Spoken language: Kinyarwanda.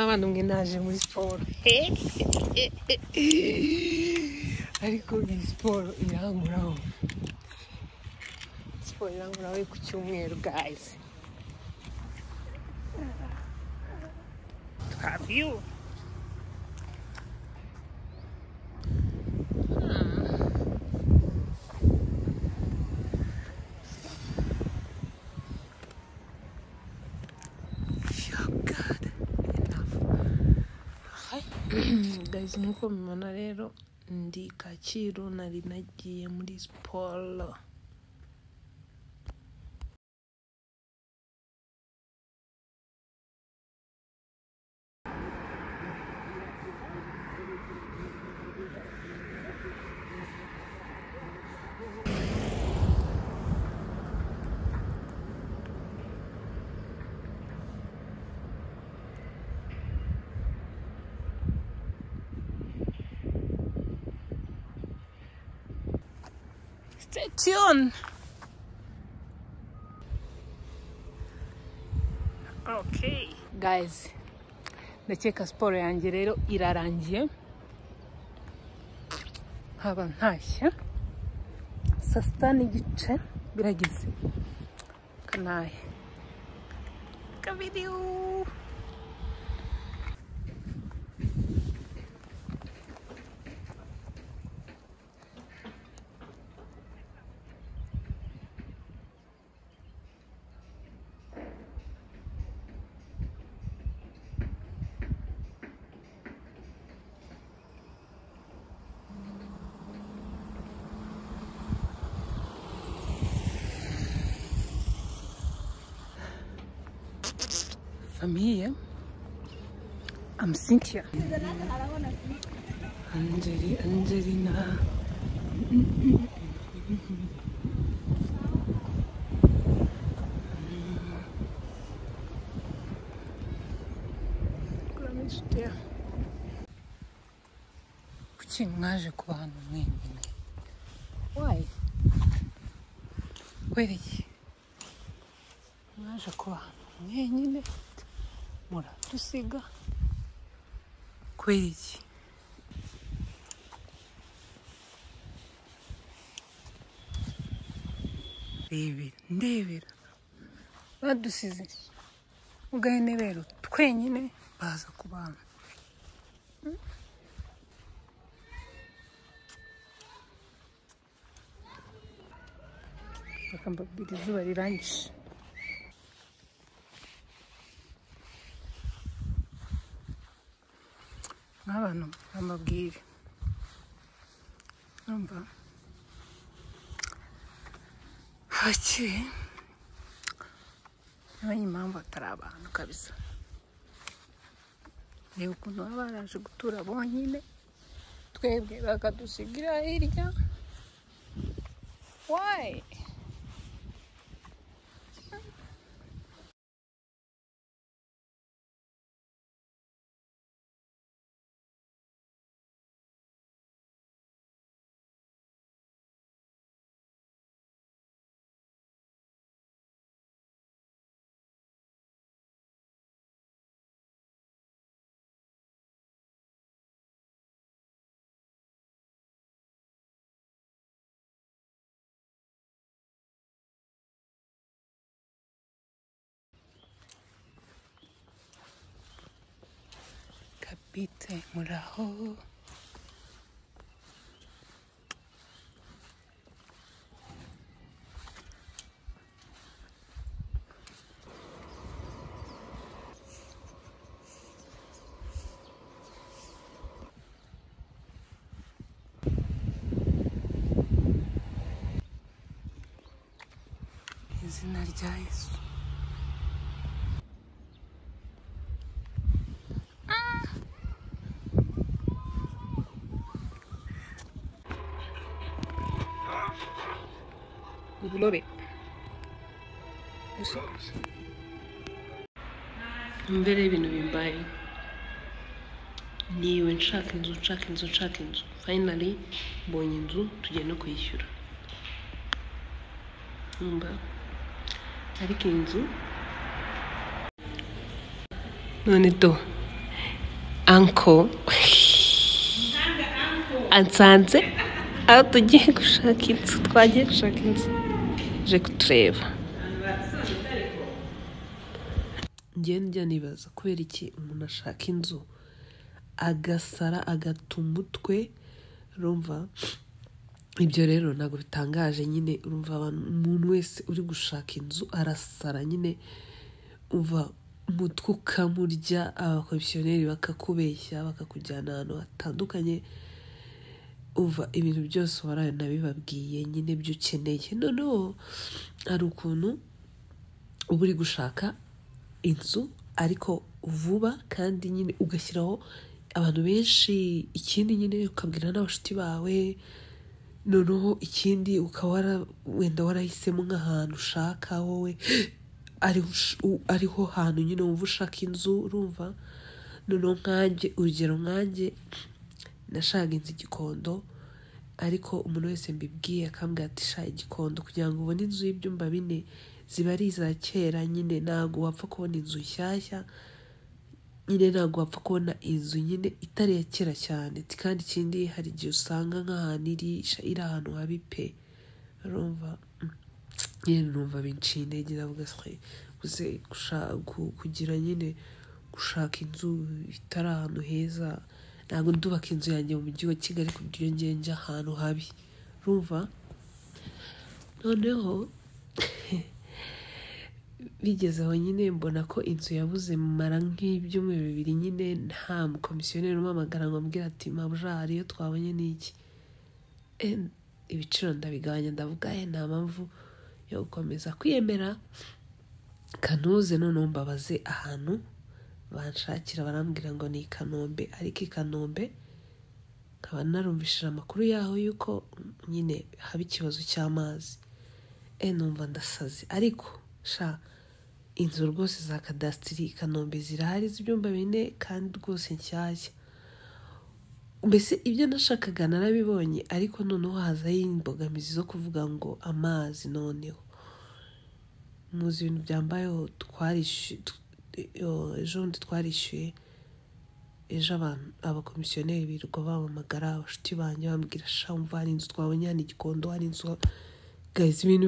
Abantu mwe naje muri siporo, ariko iyi siporo irankuraho, siporo irankuraho ku cyumweru guys. Have you? Guys, nkuko mubibona rero ndi Kacyiru, nari nagiye muri siporo. Stay tuned. Okay guys, ndakeka siporo yanjye rero irarangiye, nkaba ntashye saa 6:30 birageze. Kanahe kabiri. Famille, I'm Cynthia. Angeli, Angelina. Kuki mwaje kuba hano mwenyine? Why? Kubera iki mwaje kuba hano mwenyine? Muradusiga kubera iki? Rebera, ndebera, badusize mu gahenebero twenyine, baza kubana. Reka mbabwire, izuba rirangije. Nk'abantu bambabwire, urumva abakire ntibamenye impamvu batari abantu kabisa. Reba ukuntu baba baraje gutura bonyine, twebwe bakadusigira hirya. Why? Kapite muraho. Izina rya Yesu. Uburobe. Mbere ibintu bimbaye, niwe nshaka inzu, nshaka inzu, nshaka inzu, finally mbonye inzu, tugiye no kuyishyura. Numva ariko inzu none do Uncle ansanze aho tugiye gushaka inzu, twagiye gushaka inzu, aje kutureba. Njye njya nibaza kubera iki umuntu ashaka inzu agasara agata umutwe. Urumva ibyo rero ntabwo bitangaje nyine. Urumva abantu, umuntu wese uri gushaka inzu arasara nyine, umva umutwe ukamurya, abakomisiyoneri bakakubeshya, bakakujyana ahantu hatandukanye. Umva ibintu byose waranabibabwiye nyine byo ukeneye. Noneho hari ukuntu uba uri gushaka inzu ariko vuba, kandi nyine ugashyiraho abantu benshi, ikindi nyine ukabwira n'abashuti bawe. Noneho ikindi ukaba wenda warahisemo nk'ahantu ushaka wowe, ariho hantu nyine wumva ushaka inzu. Urumva noneho nkanjye, urugero nkanjye nashaka inzu i Gikondo, ariko umuntu wese mbibwiye akambwira ati: "Sha, Igikondo kugira ngo ubone inzu y'ibyumba 4 ziba ari iza kera nyine, ntabwo wapfa kubona inzu nshyashya nyine, ntabwo wapfa kubona inzu nyine itari iya kera cyane." Kandi ikindi hari igihe usanga nk'ahantu iri iri ahantu habi pe. Urumva nyine numva binciye intege, ndavuga se kugira nyine gushaka inzu itari ahantu heza, ntabwo ndubaka inzu yanjye mu mujyi wa Kigali ku buryo njya ahantu habi. Urumva noneho bigeze aho nyine mbona ko inzu yabuze, mara nk'ibyumweru 2 nyine nta mukomisiyoneri umpamagara ngo ambwire ati: "Mabuja, hari iyo twabonye n'iki." Ibiciro ndabigabanya, ndavuga nta mpamvu yo gukomeza kwiyemera, kanuze noneho mbabaze ahantu banshakira. Barambwira ngo ni i Kanombe, ariko i Kanombe nkaba narumvishije amakuru yaho yuko nyine haba ikibazo cy'amazi. Numva ndasaze, ariko sha inzu rwose za kadasitiri i Kanombe zirahari z'ibyumba 4 kandi rwose nshyashya. Mbese ibyo nashakaga narabibonye, ariko noneho hazaho imbogamizi zo kuvuga ngo amazi. Noneho muzi ibintu byambayeho, ejo bundi twarishyuye, ejo abantu abakomisiyoneri birirwa bampamagara, abashuti banjye bambwira: "Sha, umva, hari inzu twabonye hano i Gikondo, hari inzu." Guys, ibintu